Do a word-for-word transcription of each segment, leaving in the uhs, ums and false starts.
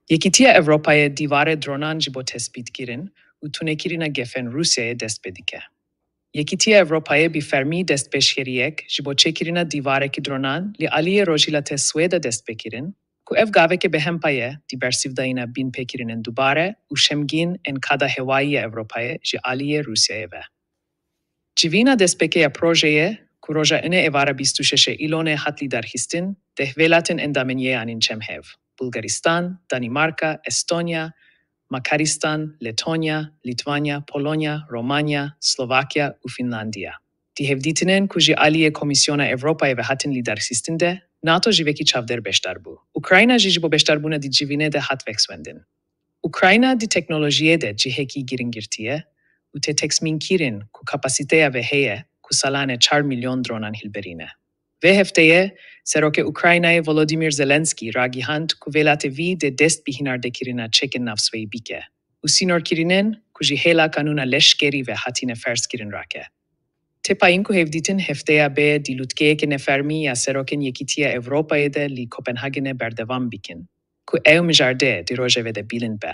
Yekîtiya Ewropayê dîwarê dronan ji bo tespîtkirin û tunekirina gefên Rûsyayê dest pê dike. Yekîtiya Ewropayê bi fermî destpêşxeriyek ji bo çêkirina dîvarekî dronan li aliyê Rojhilatê Swêde dest pê kirin, ku ev gaveke bêhempa ye di bersîvdayîna binpêkirinên dubare û şemgîn ên qada hewayî ya Ewropayê ji aliyê Rûsyayê ve. Civîna destpêkê ya projeyê, ku roja inê êvara bîst û şeş Îlonê hat lidarxistin, deh welatên endamên yê anîn çem hev: Bulgaristan, Danîmarka, Estonya, Makaristan, Letonya, Lîtwanya, Polonya, Romanya, Slovakya û Fînlandiya. Di hevdîtinên ku ji aliyê Komîsyona Ewropayê ve hatin lidarxistin de, nato jî wekî çavdêr beşdar bû. Ukrayna jî ji bo beşdarbûna di civînê de hat vekswendin. Ukrayna di teknolojiyê de cihekî giringirtî ye û tê texmînkirin ku kapasîteya vê heye ku salane çar milyon dronan hilberîne. Vê hefteyê Serokê Ukraynayê Volodymyr Zelensky ragihand ku welatê wî dê dest bi hinardekirina çekên navsweyî bike û sînorkirinên ku ji hêla kanûna leşkerî ve hatine ferzkirin rake. Tê payîn ku hevdîtin hefteya bê di lûtkeyeke nefermî ya serokên Yekîtiya Ewropayê de li Kopenhagenê berdewam bikin, ku ew mijardê di rojevê de bilind be.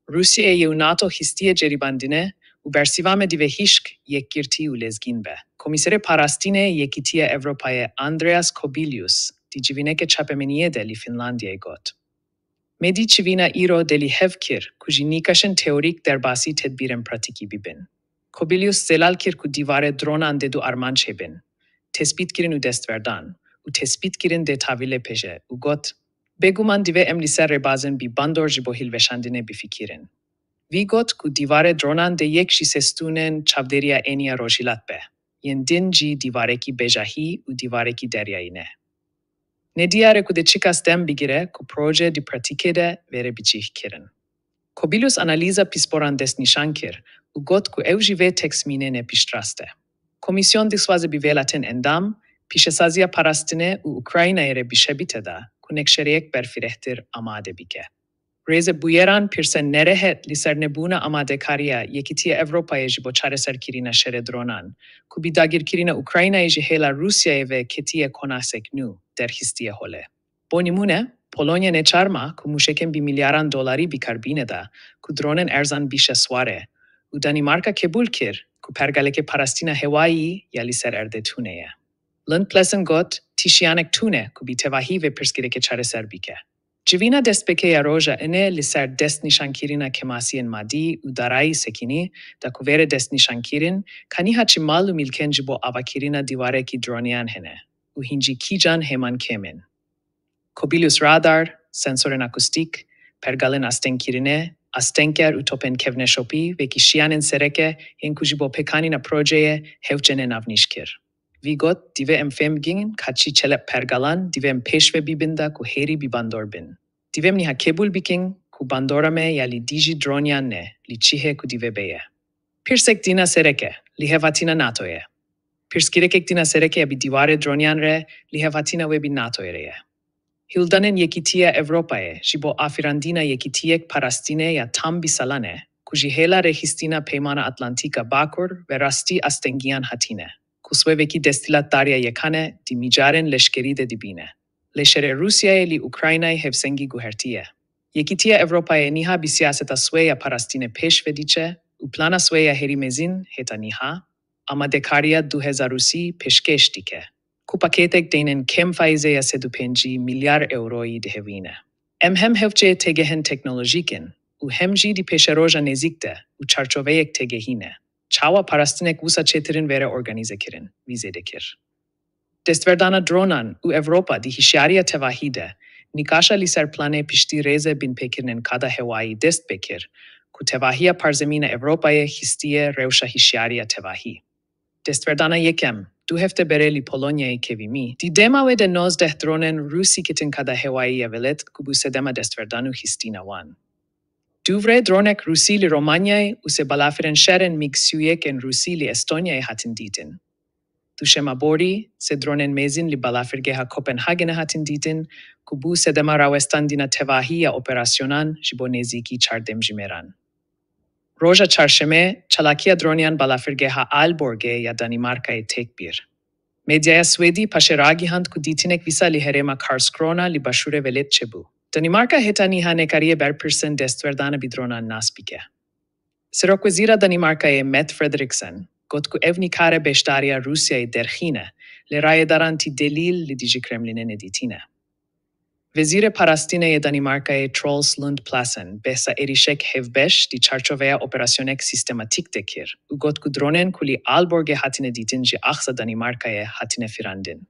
Rûsyayê û nato hîstiye ceribandine û bersîvame divê hişk, yekgirtî û lezgîn be. Komîserê Parastinê Yekîtiya Ewropayê Andreas Kobilius di civîneke çapemeniyê de li Fînlandiyayê got: Me dî civîna îro dê li hev kir ku ji nîqaşên teorîk derbasî tedbîrên pratîkî bibin. Kobilius zelal kir ku dîwarê dronan dê du armanc hebin: tespîtkirin û destverdan, û tespîtkirin dê tavîle pêje û got: Bêguman divê em li ser rêbazên bi bandor ji bo hilweşandinê bifikirin. Vî got ku dîwarê dronan dê yek ji sê stûnên çavdêriya ênî ya rojhilat be, yên din jî dîwarekî bejahî û dîwarekî deryayî ne. Ne diyar e ku dê çiqas dem bigire ku proje di pratîkê de were bicihkirin. Kobilius analîza pisporan destnîşan kir û got ku ew jî vê teksmînê ne piştrast e. Komîsyon dixwaze bi welatên endam pîşesaziya parastinê û Ukraynayê re bişebite da ku nexşerêyek berfirehtir amade bike. Rêzê bûyeran pirsên nerehet li ser nebûna amadekariya Yekîtiya Ewropayê ji bo çareserkirina şerê dronan, ku bi dagirkirina Ukraynayê ji hêla Rûsyayê ve ketiye konasek nû, derxistiye holê. Bo nimûne, Polonya neçar ma ku mûşekên bi milyaran dolarî bi kar bîne da ku dronên erzan bişe swarê û Danîmarka qebûl kir ku pergaleke parastina hewayî ya li ser erdê tune ye. Lund Plessin got: Tişiyanek tune ku bi tevahî vê pirsgirêkê çareser bike. Civîna destpêkê ya roja inê li ser destnîşankirina kemasiyên madî û darayî sekinî da ku vêrê destnîşankirin ka niha çi mal û milkên ji bo avakirina dîwarekî droniyan hene û hîn jî kîjan hêman kêm in. Kobilius radar, sensorên akustîk, pergalên astengkirinê, astengker û topên kevneşopî wekî şiyanên sereke yên ku ji bo pêkanîna projeyê hewce ne navnîş kir. Vî got: Divê em fêm bikin ka çi çelep pergalan divê em pêş ve bibin da ku hêrî bi bandor bin. Divê em niha qebûl bikin ku bandora me ya li dijî droniyan ne, li çi hê ku divê beye. Pirsek dîna sereke, lihevhatina natoyê. Pirsgirêkek dîna sereke ya bi dîwarê droniyan re, lihevhatina wê bi natoyê re ye. Hildanên Yekîtiya Ewropayê ji bo afirandina yekîtiyek parastinê ya tam bi salan e, ku ji hêla rêxistina Peymana Atlantîk a Bakur ve rastî astengiyan hatine, ku swêvekî desthilatdariya yekan e di mijarên leşkerî de dibîne. Lê şerê Rûsyayê li Ukraynayê hevsengî guhertiye. Yekîtiya Ewropayê niha bi siyaseta swê ya parastinê pêş ve diçe û plana swê ya herî mezin heta niha, amadekariya du hezar û sî pêşkêş dike, ku pakêtek deynên kêm faîzê ya sed û pêncî milyar ewroyî dihewîne. Em hem hewçeyê têgehên teknolojîk in û hem jî di pêşeroja nêzîk de û çarçoveyek têgehî ne. Çawa parastinek wisa çêtir in vêre organîzekirin, vî zêde kir. Destverdana dronan û Ewropa di hişyariya tevahî de nîqaşa li ser planê piştî rêzê binpêkirinên qada hewayî dest pê kir, ku tevahiya parzemîna Ewropayê xistiye rewşa hişyariya tevahî. Destverdana yekem, du hefte berê li Polonyayê kevimî, di dema wê de nozdeh dronên Rûsî ketin qada hewayî ya welêt ku bû sedema destverdan û xistina wan. Dûvre dronek Rûsî li Romanyayê û sê balafirên şer ên MiG sî û yek ên Rûsî li Estonyayê hatin dîtin. Duşema borî, sê dronên mêzin li balafirgeha Kopenhagenê hatin dîtin, ku bû sedema rawestandina tevahî ya operasyonan ji bo nêzîkî çar demjimêran. Roja çarşemê, çalakiya droniyan balafirgeha Aalborgê ya Danîmarkayê têk bir. Medyaya Swêdî paşê ragihand ku dîtinek wisa li herêma Karlskrona li başûrê welêt çêbû. Danîmarka heta niha nekarîye berpirsên destwerdana bi dronan nas bike. Serokwezîra Danîmarkayê Mette Frederiksen got ku ev nikare beşdariya Rûsyayê derxîne, lê rayedaran tî delîl li dijî Kremlînê nedîtîne. Wezîrê Parastinê yê Danîmarkayê Troels Lund Plassen behsa êrîşek hevbeş di çarçoveya operasyonek sîstematîk de kir û got ku dronên ku li Aalborgê hatine dîtin ji axsa Danîmarkayê hatine firandin.